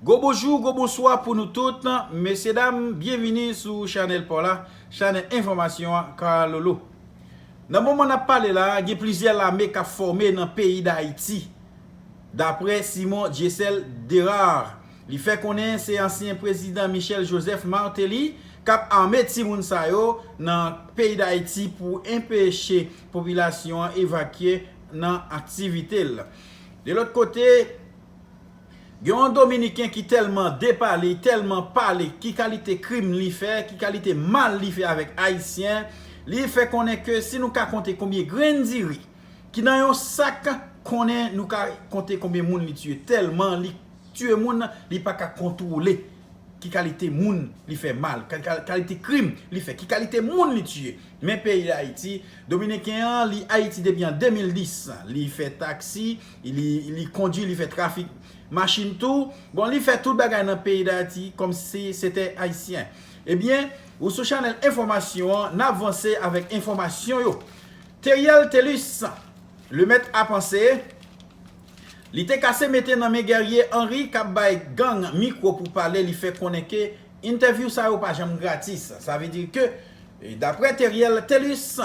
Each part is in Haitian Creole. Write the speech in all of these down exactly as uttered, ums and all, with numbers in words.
Gwo bonjou, gwo bonswa pou nou tout. Mesye dam, byenvini sou chanèl pa w la, chanèl enfòmasyon an, Carlolo. Nan moman n ap pale la, gen plizyè lame k ap fòme nan peyi Dayiti. Daprè Simon Dieuseul Dérard, li fè konnen se ansyen prezidan Michel Joseph Martelly k ap ame timoun sa yo nan peyi Dayiti pou enpeche popilasyon an evakye nan aktivite l. De lòt kote, gen yon Dominiken ki tèlman depale, tèlman pale, ki kalite krim li fè, ki kalite mal li fè avèk Ayisyen, li fè konnen ke si nou ka konte konbyen grenn diri ki nan yon sak, konnen nou ka konte konbyen moun li tiye. Tèlman li tiye moun, li pa ka kontwole ki kalite moun li fè mal, ka- ka- kalite krim li fè, ki kalite moun li tiye. Men peyi Dayiti, Dominiken an, li Ayiti depi an de mil dis. Li fè taksi, li, li kondui, li fè trafik machin tou. Bon, li fè tout bagay nan peyi Dayiti kòmsi se te Ayisyen. Ebyen, ou sou chanèl enfòmasyon an, n ap vanse avèk enfòmasyon yo. Theriel Thelus, Lemèt a panse, li te kase mete nan men Guerrier Henry k ap bay gang mikwo pou pale, li fè konnen ke entèvyou sa yo pa janm gratis. Sa vle di ke, e, daprè Theriel Thelus,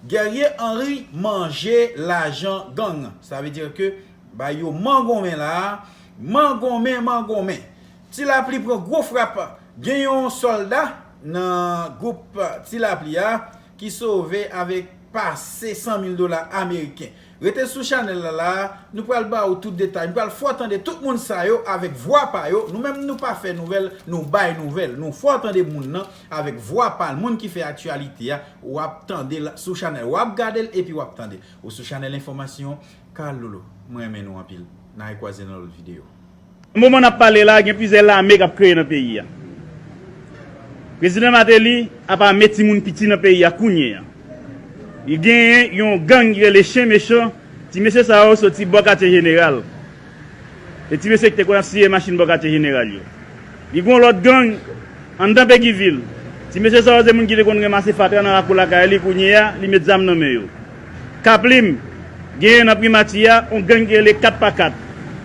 Guerrier Henry manje lajan gang. Sa vle di ke bay yo mangonmen la, mangonmen, mangonmen. Ti Lapli pran gwo frap. Gen yon sòlda nan gwoup Ti Lapli a ki sove avèk pase san mil dola ameriken. Rete sou chanèl la la, nou pral ba ou tout detay. Nou pral fè w tande tout moun sa yo avèk vwa pa yo. Nou menm nou pa fè nouvèl, nou bay nouvèl. Nou fè w tande moun nan avèk vwa pa l, moun ki fè aktyalite a. W ap tande l sou chanèl, w ap gade l epi w ap tande l. Ou sou chanèl enfòmasyon Carlolo. Mwen renmen nou anpil. N a rekwaze nan lòt videyo. Moman n ap pale la, gen plizyè lame k ap kreye nan peyi a. Prezidan Martelly ap ame timoun piti nan peyi a kounye a. Li genyen yon gang ki rele Chen Mechan. Ti mesye sa yo soti bò Katye Jeneral. Se ti mesye ki te konn ap siye machin bò Katye Jeneral yo. Li gen yon lòt gang anndan Peguy Ville. Ti mesye sa yo se moun ki te konn ranmase fatra nan lakou lakay li, kounye a, li met zam nan men yo. Kaplim, genyen nan primati a, yon gang ki rele kat pa kat.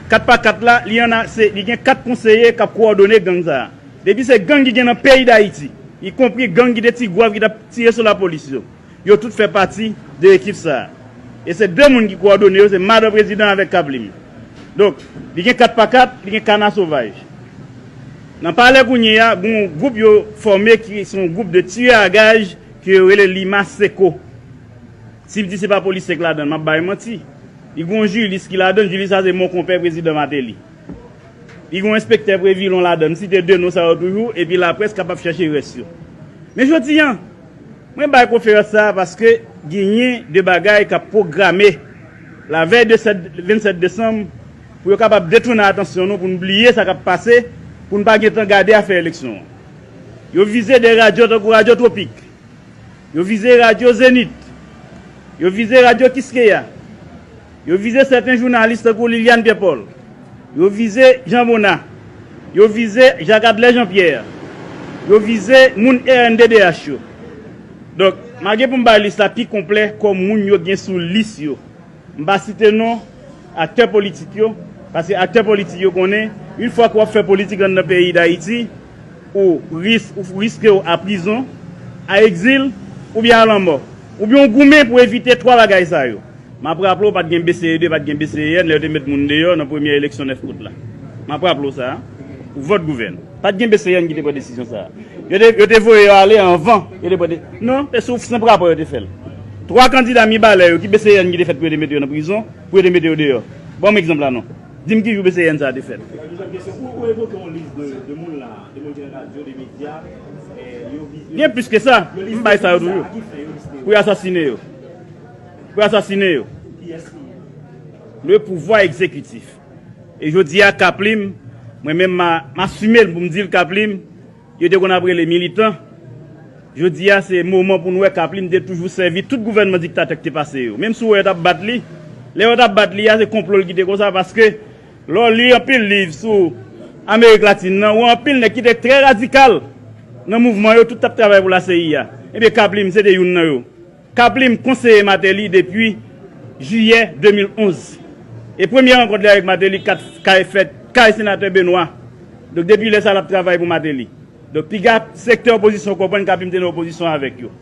Kat pa kat la, li ann a, se, li gen kat konseye k ap kowòdone gang sa a. Depi se gang ki gen nan peyi Dayiti, ikonpri gang ki te Ti Gwav ki t ap tire sou lapolis yo. Yo tout fè pati de ekip sa a. E se de moun ki kowòdone yo, se madan prezidan avèk Kaplim. Donk, li gen kat pa kat, li gen kana sovaj. Nan palè kounye a, gen yon gwoup yo fòme ki se yon gwoup de tiyè a gaj ke yo rele Lima Seco. Si m di se pa polisye k ladan l, m ap bay manti. Li gen yon Jilis ki ladan l, Jilis sa se mon konpè prezidan Martelly. Li gen yon enspektè Previlon ladan l, m site de non sa yo toujou, epi laprès kapab chèche rès yo. Men jodi a, mwen bay konferans sa a paske genyen de bagay k ap pwograme lavèy de sèt, vennsèt desanm pou yo kapab detounen atansyon nou, pou n bliye sa k ap pase, pou n pa gentan gade afè eleksyon an. Yo vize de radyo tankou Radyo Twopik. Yo vize Radyo Zenith. Yo vize Radyo Kiskeya. Yo vize sèten jounalis tankou Liliane Pierre Paul. Yo vize Jean Bonnat. Yo vize Jacques Adler Jean Pierre. Yo vize moun R N D D H yo. Donk, m a gen pou m bay lis la pi konplè kòm moun yo gen sou lis yo. M pa site non aktè politik yo, paske aktè politik yo konnen, yon fwa ke w ap fè politik anndan peyi Dayiti, ou ris-, ou riske w a prizon, a egzil, oubyen a lanmò. Oubyen w goumen pou evite twa bagay sa yo. M ap raple w, pa t gen B C E de, pa t gen B C E N, lè yo te met moun deyò nan premyè eleksyon nèf out la. M ap raple w sa a. Ou vòt gouvèn. Pa t gen B C E N ki te pran desizyon sa a. Yo te, yo te voye yo ale anvan. Yo te pran de-, non, se sou senp rapò yo te fè l. Twa kandida Mibalè yo ki B C E N ki te fèt pou yo te mete yo nan prizon, pou yo te mete yo deyò. Ban m egzanp la non. Di m ki jou B C E N sa a te fèt. Gen plis ke sa. M bay sa yo toujou. Pou yo asasinen yo. Pou yo asasinen yo. Le pouvwa egzekitif. E jodi a, Kaplim, mwen menm m a, m asime l pou m di l Kaplim, yo te konn ap rele militan. Jodi a, se moman pou n wè Kaplim te toujou sèvi tout gouvènman diktatè ki te pase yo. Menm si w wè yo t ap bat li, lè yo t ap bat li a, se konplo l ki te konsa, paske lè w li anpil liv sou Amerik Latin nan, ou wè anpil nèg ki te trè radikal nan mouvman yo, tout t ap travay pou la C I A. Ebyen, Kaplim, se te youn nan yo. Kaplim konseye Martelly depi jiyè de mil onz. E premye rankont li avèk Martelly kat kay fèt kay senatè Benoît. Donk, depi lè sa a, l ap travay pou Martelly. Donk, piga sektè opozisyon konprann Kaplim te nan opozisyon avèk yo.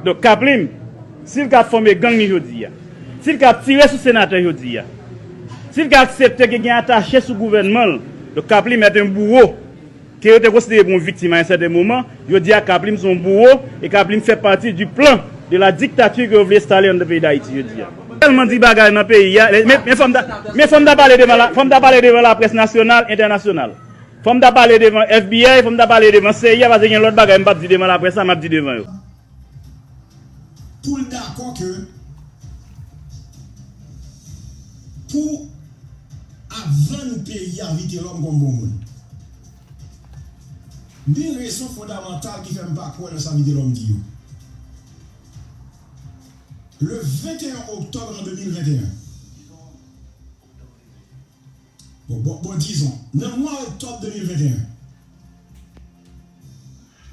Donk, Kaplim, si l ka fòme gang li jodi a, si l ka tire sou senatè jodi a, si l ka aksepte ke gen atache sou gouvènman l, donk, Kaplim est un bourreau. Ke yo te konsidere pou yon viktim a yon sèten moman, jodi a Kaplim se yon bouro e Kaplim fè pati du plan de la dictature ke yo vle enstale anndan peyi Dayiti jodi a. Tèlman di bagay nan peyi a, men, men fò m ta, men fò m ta pale devan la, fò m ta pale devan laprès nasyonal, entènasyonal. Fò m ta pale devan F B I, fò m ta pale devan C I A, paske gen lòt bagay m p ap di devan laprès la, m ap di devan yo. Pou l dakò ke pou ap vann peyi a Vitelhomme kòm bon moun. Men rezon fondamantal ki fè m pa kwè nan sa Vitelhomme di yo. Le venteyen oktòb an de mil venteyen, bon, bon, bon, dizon, nan mwa oktòb de mil venteyen,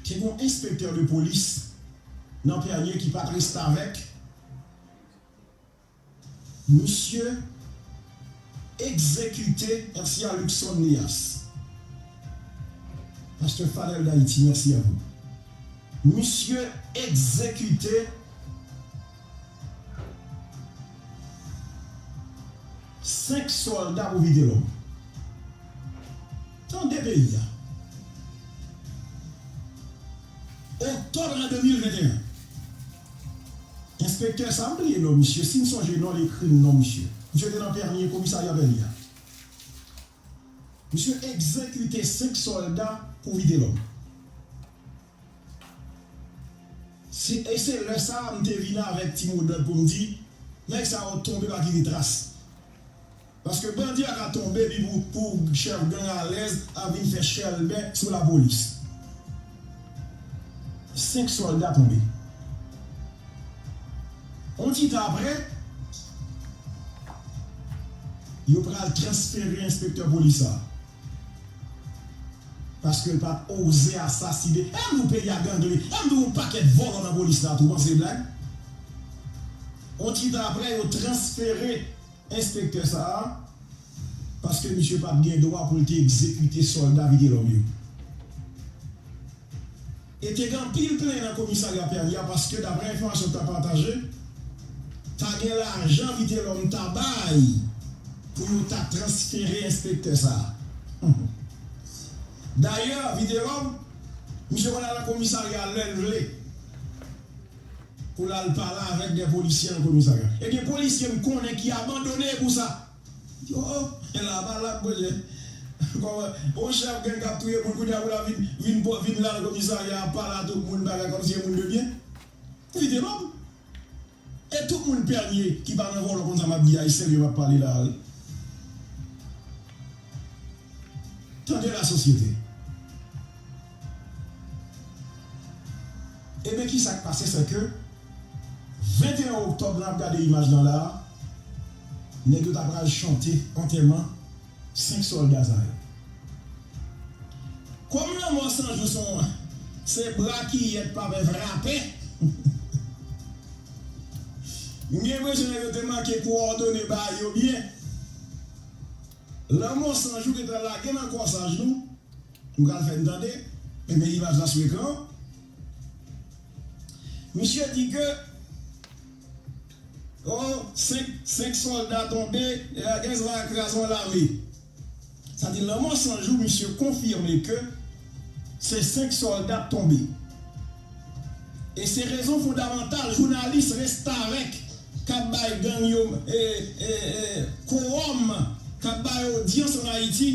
te gen yon enspektè de polis nan Pènye ki pa t restavèk, misye egzekite, mèsi a Luckson Néas, pastè Fanel d'Haïti, mèsi a vous. Misye egzekite senk sòlda pou Vitelhomme. Tande peyi a. Oktòb an de mil venteyen. Enspektè sa, m bliye non misye, si m sonje non l, ekri m non misye. Misye te nan Pènye, komisarya Pènye a. Misye egzekite senk sòlda pou Vitelhomme. Se, e se lè sa a m te vin avèk ti modòd pou m di, nèg sa yo tonbe pa kite tras. Paske bandi a ka tonbe epi pou, pou chèf gang alèz ap vin fè chèlbè sou lapolis. Senk sòlda tonbe. On ti tan apre, yo pral transfere enspektè polis sa a. Paske l pa t oze asasinen. E m di w peyi a gangle. E m di w yon pakèt vòlò nan polis la tou. Ou panse se blag? On ti tan apre, yo transfere enspektè sa a. Paske misye pa t gen dwa pou l te egzekite sòlda Vitelhomme yo. E te gen anpil plenyen nan komisarya Pènye a paske, daprè enfòmasyon k t ap pataje, ta gen lajan Vitelhomme ta bay pou yo ta transfere enspektè sa a. Dayè, Vitelhomme, misye konn al nan komisarya a lè l vle pou l al pale avèk de polisye nan komisarya. E gen polisye m konnen ki abandone pou sa. Yo, la pa la, monchè. Kòman, yon chèf gang k ap touye moun, kounye a pou l ap vin, vin, vin la nan komisarya ap pale a tout moun, bagay kòmsi se moun de byen. Vitelhomme. E tout moun Pènye ki pa nan vòlò konn sa m ap di a, e serye m ap pale la a wi. Tande lasosyete. Ebyen, kisa k pase, se ke venteyen oktòb la, n ap gade imaj lan la a, nèg yo ta pral chante antèman senk sòlda sa yo. Kòm lanmò san jou se yon, se brakiyèt pa pè frape, m gen enpresyon nèg yo te manke kowòdone bagay yo byen. Lanmò san jou gentan lage nan kòsaj nou. M pral fè n tande, men men imaj la sou ekran. Misye di ke, oh, senk, senk sòlda tonbe, lagè sa kraze yon lame. Sa di lanmò san jou, misye konfime ke se senk sòlda k tonbe. E se rezon fondamantal jounalis restavèk k ap bay gang yo, e, e, e, kowòm, k ap bay odyans ann Ayiti,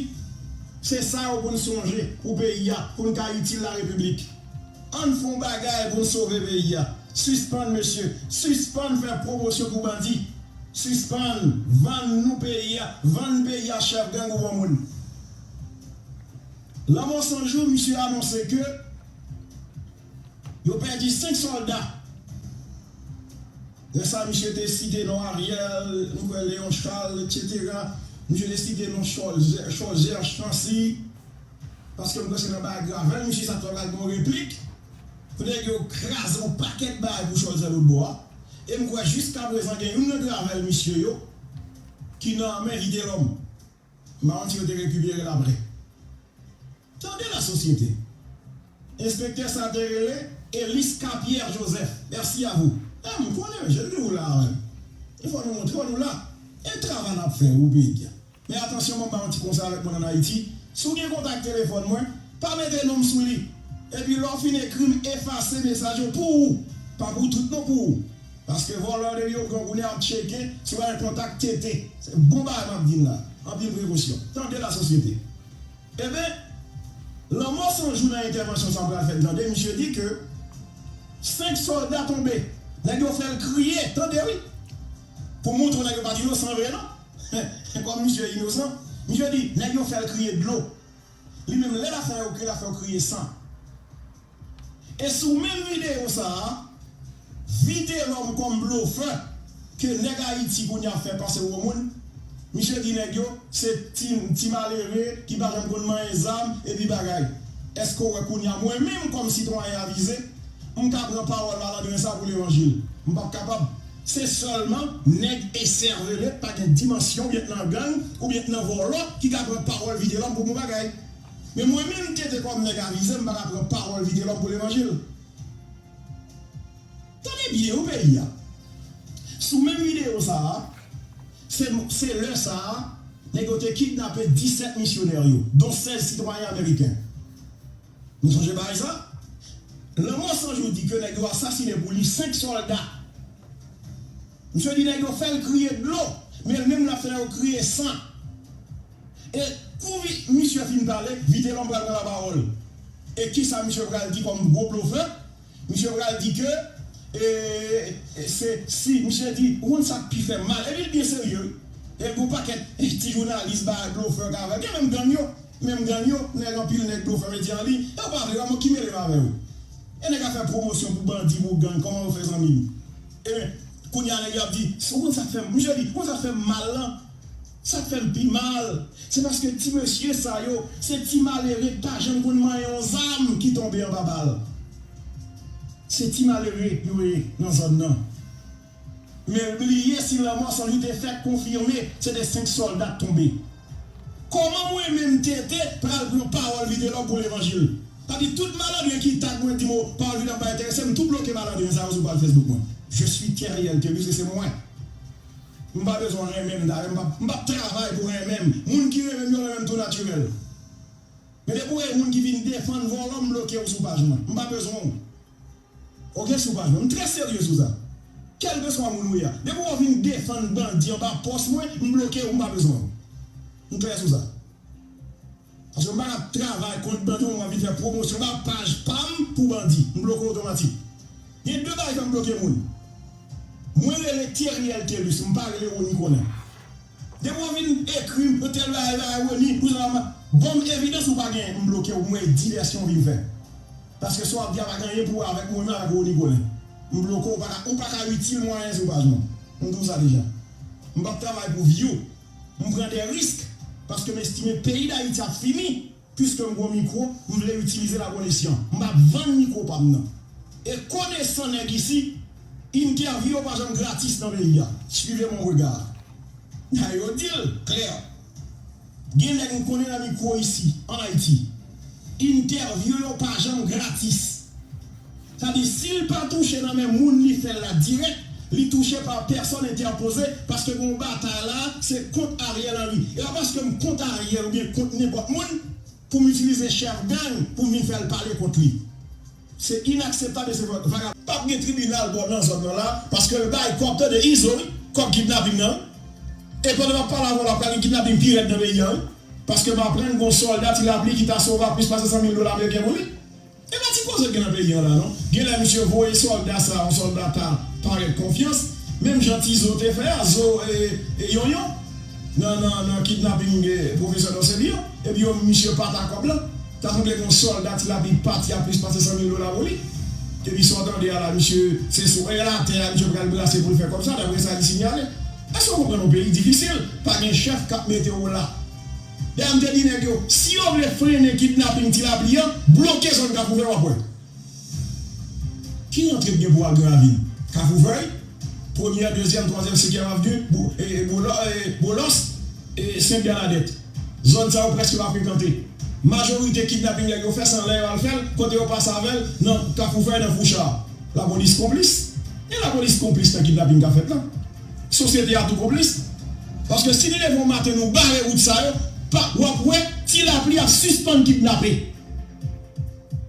se sa yo pou n sonje pou peyi a, pou n ka itil larepiblik. Ann fè yon bagay pou n sove peyi a. Sispann, mesye, sispann fè pwomosyon pou bandi. Sispann vann nou peyi a, vann peyi a chèf gang ou bon moun. Lanmò san jou, misye anonse ke yo pèdi senk sòlda. Lè sa, misye te site non Ariel, m kwè Léon Charles, etsetera. Misye te site non Cholzer, Cholzer Chancy. Paske m kwè se nan bagay Gravel, misye sa t fè pral gen yon replik. Pou nèg yo kraze yon pakèt bagay pou Cholzer lòtbò a. E m kwè jiskaprezan gen youn nan Gravel misye yo ki nan men Vitelhomme. M pa konn si yo te rekipere l apre. Tande lasosyete. Enspektè sa te rele Elisca Pierre Joseph. Merci à vous. E m konnen, je di w la, wi. E fò nou montre w nou la. E travay n ap fè, wi, peyi a. Men atansyon, mwen ba yon ti konsèy avèk moun ann Ayiti. Si w gen kontak telefòn mwen, pa mete non m sou li. Epi lè w fin ekri m, efase mesaj yo pou ou. Pa pou tout non, pou ou. Paske vòlè depi yo pran kounye a ap tcheke si w pa gen kontak tete. Se bon bagay m ap di n la. Anpil prekosyon. Tande lasosyete. Ebyen, Lanmò San Jou nan entèvansyon sa m pral fè n tande, misye di ke senk sòlda tonbe. Nèg yo fè l kriye, tande wi. Pou montre w nèg yo pa t inosan vre non. Kòm misye inosan, misye di nèg yo fè l kriye dlo. Li menm lè l ap fè yo kriye, l ap fè yo kriye san. E sou menm videyo sa a, Vitelòm kòm blofè ke nèg Ayiti kounye a ap fè pase gwo moun, misye di nèg yo se ti, ti malere ki pa janm konn manyen zam epi bagay. Èske w wè kounye a mwen menm kòm sitwayen avize, m ka pran pawòl malandren sa pou levanjil? M p ap kapab. Se sèlman nèg esèvele, pa gen dimansyon, oubyen t nan gang, oubyen t nan vòlò, ki ka pran pawòl Vitelòm pou bon bagay. Men mwen menm, Tete, kòm nèg avize, m pa ka pran pawòl Vitelòm pou levanjil. Tande byen, wi, peyi a. Sou menm videyo sa a, se, se lè sa a, nèg yo te kidnape disèt misyonè yo, don sèz sitwayen ameriken. Nou sonje bagay sa? Lanmò San Jou di ke nèg yo asasinen pou li senk sòlda. Misye di nèg yo fè l kriye dlo, men l menm l ap fè yo kriye san. E kou vi-, misye fin pale, Vitelòm pral pran lapawòl. E kisa misye pral di kòm gwo blofè? Misye pral di ke, e, e, se, si, misye di, ou konn sa k pi fè m mal, epi l byen serye, wi. E gon pakèt, e, ti jounalis, bagay, blofè, k avè l. Gen menm gang yo, menm gang yo, nèg anpil, nèg blofè, medya an liy, e w pa vle, kòman ki mele m avè w? E nèg ap fè pwomosyon pou bandi, pou gang, kòman yo fè zanmi m? Ebyen, kounye a nèg yo ap di, ou konn sa k fè m, misye di, ou konn sa k fè m mal lan? Sa k fè m pi mal, se paske ti mesye sa yo, se ti malere k pa janm konn manyen yon zam ki tonbe anba bal. Se ti malere yo ye nan zòn nan. Men l bliye si Lanmò San Jou te fèk konfime se te senk sòlda k tonbe. Kòman mwen menm, Tete, pral pran pawòl Vitelòm pou levanjil? Sa di tout malandren ki tag mwen, di m, o, pawòl Vitelòm pa enterese m, tou bloke malandren sa yo sou paj Facebook mwen. Je suis Theriel Thelus, e se mwen. M pa bezwen w renmen m dayè, m p ap, m p ap travay pou renmen m. Moun ki renmen m, yo renmen m tou natirèl. Men depi w wè moun ki vin defann vòlò, m bloke w sou paj mwen. M pa bezwen w. Oke, sou paj mwen. M trè serye sou sa. Kèlkeswa moun ou ye a. Depi w vin defann bandi anba pòs mwen, m bloke w, m pa bezwen w. M klè sou sa. Paske m pa ka travay kont bandi, w ap vin fè pwomosyon ba paj pa m pou bandi. M bloke w otomatik. Gen de bagay k fè m bloke moun. Mwen rele Theriel Thelus, m pa rele Rony Colin. Depi w vin ekri m, tèl bagay, bagay, Rony, pou sa, ban m evidans ou pa genyen, m bloke w, m wè divèsyon w vin fè. Paske sa w ap di a pa gen anyen pou wè avèk mwen menm, avèk Rony Colin. M bloke w, ou pa ka, ou pa ka itil mwen anyen sou paj mwen. M di w sa deja. M p ap travay pou view. M pran de risk, paske m estime peyi Dayiti ap fini, piske m gon mikwo, m vle itilize l a bon esyan. M p ap vann mikwo pa m nan. E konesan nèg isi, entèvyou yo pa janm gratis nan peyi a. Suivez mon regard. Dayè yo di l klè. Gen nèg m konnen nan mikwo isi, ann Ayiti. Entèvyou yo pa janm gratis. Sa di, si l pa touche nan men moun li fè l la dirèk, li touche pa pèsòn entèpoze, paske gen yon batay la, se kont Ariel Henry. E pa paske m kont Ariel oubyen kont nenpòt moun, pou m itilize chèf gang pou m vin fè l pale kont li. Se inakseptab e se vagabon. P ap gen tribinal bò nan zòn nan la, paske l bay kòb, tande Izo, wi, kòb kidnaping nan, wi. E pandan m ap pale avè w la, pral gen kidnaping pi rèd nan peyi a, wi. Paske m aprann gon sòlda Ti Lapli ki ta sove plis pase san mil dola ameriken pou li. E pa ti koze k gen nan peyi an la, non. Genlè misye voye sòlda sa, yon sòlda ta parèt konfyans, menm jan Ti Zo te fè a, Zo, e, e, Yonyon, nan, nan, nan kidnaping, e, pwofesè Dorcely an, epi yo, misye pa ta kòb la, ta sanble gen yon sòlda Ti Lapli pati a plis pase san mil dola pou li. Epi sa w tande a la, misye, se sou èl atè a, misye pral brase pou l fè kòb sa, daprè sa li sinyale. Èske w konprann yon peyi difisil, pa gen chèf k ap mete w la? Dayè m te di nèg yo, si yo vle frennen kidnaping Ti Lapli an, bloke zòn Kafou Vè, w ap wè. Ki rantre k gen pou al Gran Ravin? Kafou Vè, premyè, dezyèm, twazyèm, senkyèm avni, Bo-, e, e, Bolo-, e, Bolos, e, Sent Bènadèt. Zòn sa yo prèske pa frekante. Majorite kidnaping nèg yo fè, se anlè yo al fè l, kote yo pase avè l, nan Kafou Fèy, nan Foucha. Lapolis konplis? E lapolis konplis nan kidnaping k ap fèt la? Sosyete a tou konplis? Paske si nou leve yon maten nou bare wout sa yo, pa, w ap wè Ti Lapli ap sispann kidnape.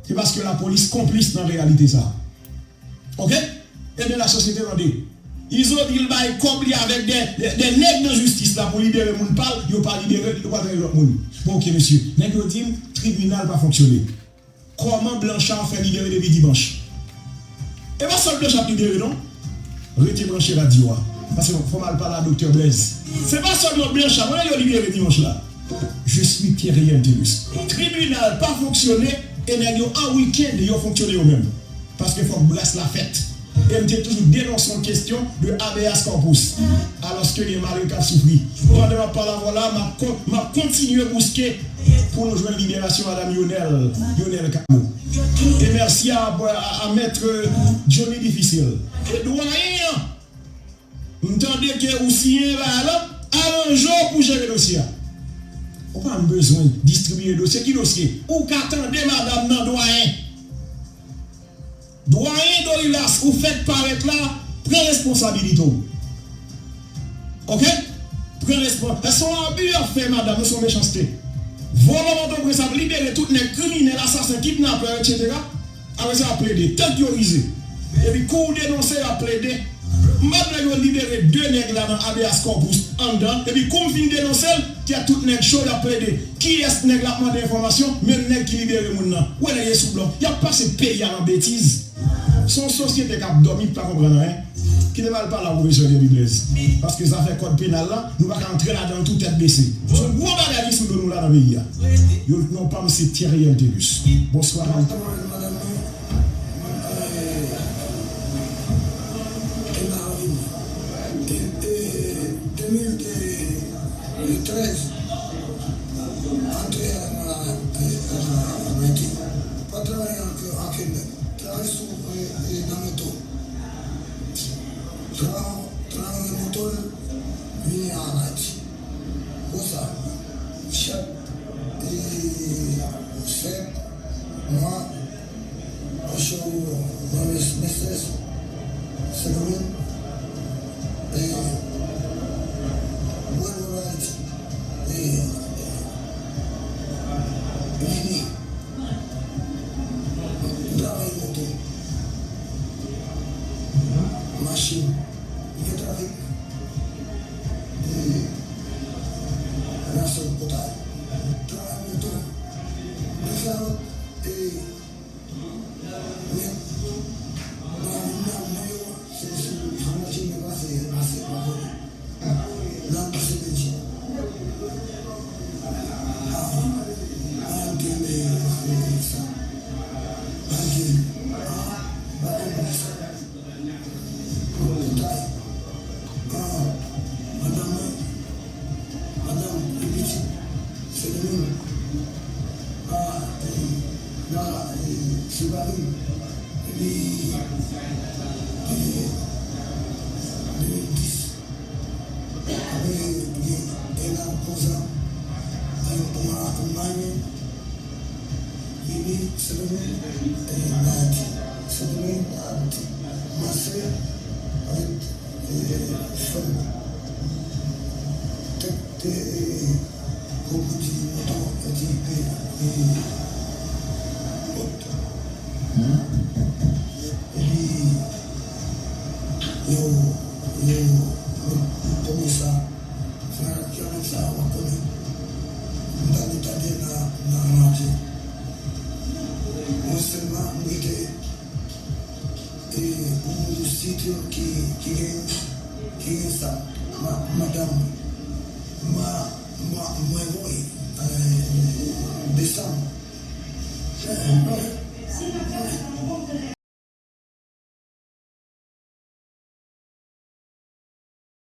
Se paske lapolis konplis nan reyalite sa. Oke? Ebyen, lasosyete tande. Izo di l bay kòb li avèk de, de, de nèg nan jistis la pou libere moun pa l, yo pa libere l, yo pral rele lòt moun. Bon, oke, mesye. Nèg yo di m, tribinal pa fonksyone. Kòman Blanchard fè libere depi dimanch? E pa sòl Blanchard ap libere, non. Rete branche radyo a. Paske fò m al pale a Doktè Blaise. Se pa sèlman Blanchard, mwen yo libere dimanch la. Je suis Thierry Antelus. Tribinal pa fonksyone e nèg yo an wikenn yo fonksyone yo menm. Paske fòk bras la fèt. E m te toujou denonse yon kesyon de habeas corpus. Alòske gen malere k ap soufri. Pandan m ap pale avè w la, m ap kon-, m ap kontinye bouske pou nou jwenn liberasyon madanm Yonel, Yonel Camo. E mèsi a, a, a mèt Johnny Difisil. E dwayen an, m tande ke ou siyen bagay la, aranje w pou jere dosye a. Ou pa bezwen distribiye dosye. Ki dosye? Ou ka tande madanm nan, dwayen. Dwayen Dorilas, ou fèk parèt la, pran responsabilite w. Oke? Pran respons-, se yon abi y ap fè madanm, se yon mechanste. Vòlò Pòtoprens ap libere tout nèg kriminèl, asasen, kidnapè, etsetera. Apre sa, y ap plede, tank yo rize. Epi kou w denonse, y ap plede. M pa t nèg yo libere de nèg la nan habeas corpus anndan, epi kou m fin denonse l, kèt tout nèg cho, y ap plede. Kiyès nèg la ap mande enfòmasyon? Menm nèg ki libere moun nan. Wè nèg yo sou blòf. Y ap pase peyi a nan betiz. Se yon sosyete k ap dòmi, ki pa konprann anyen. Kite m al pale a pwofesè Jerry Blaise. Paske zafè kòd penal la, nou pa ka antre ladan l tou tèt bese. Se yon gwo bagay ki sou do nou la nan peyi a. Yo, non pa m se Thierry Antelus. Bonswa. Madanm mwen, eh, Emma Ravin. E, e, de mil trèz, antre an, an, an Ayiti. Pa travay ak, ak Travay sou, e, e, nan moto. Travay, travay nan moto, vini an Ayiti. Konsa, chak, e, sèt mwa, chou, mwa, mès, mès, sèt semèn, e, mwen, mwen Ayiti. E, e, vini. M travay moto, machin, m fè trafik, e, nan sèl pòtay. Travay moto, m fè lòt, e, men, nan, nan, nan yo, se sou, sou machin mwen pase, pase, pase. Nan pase Bèljik. Ah, ah, gen, eh, eh, sa. Ah, gen. Ah, pa gen sa. Pou detay. Ah, madanm mwen, madanm pi pitit, se li menm. Ah, eh, la, eh, se pa li. Epi, eh, de mil dis. Apre, gen, gen la konsa, e, mwa, mwa, vini, Sendomeng, e, Ayiti. Sendomeng, Ayiti. Masè, avèk, e, fanm. Tèt, e, e, Konprann ti moto, ti pe, e, pot. Epi, yo, yo, yo kòmanse a, frè ki avèk sa, w ap konnen. M ta gen tande nan, nan radyo. Mwen sèlman, m rete e, yon sit ki, ki gen, ki gen sa, ma, madanm, ma, ma, mwen voye, e, desann. E,